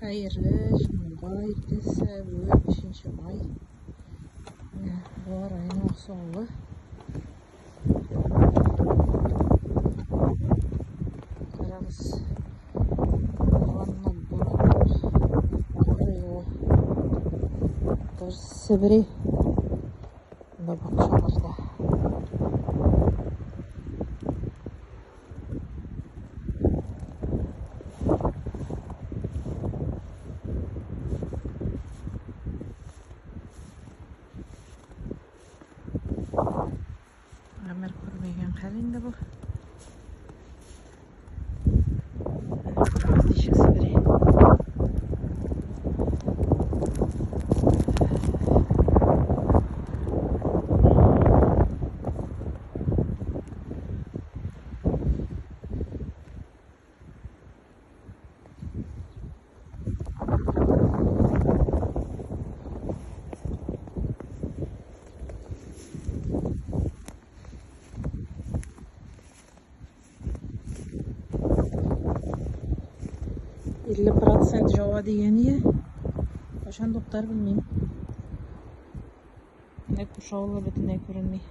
Хәерле җомга иртәсе, бүген 3 май. Менә Буа районы Аксу авылы. Карагыз, бураннан буран, кар ява. Даже Себери монда бакчаларда. Гомер күрмәгән хәл инде бу. Ничек себери. %50 жава дигән ие. Кайчан туктар белмим. Менә күрше авыллар бөтенләй күренми.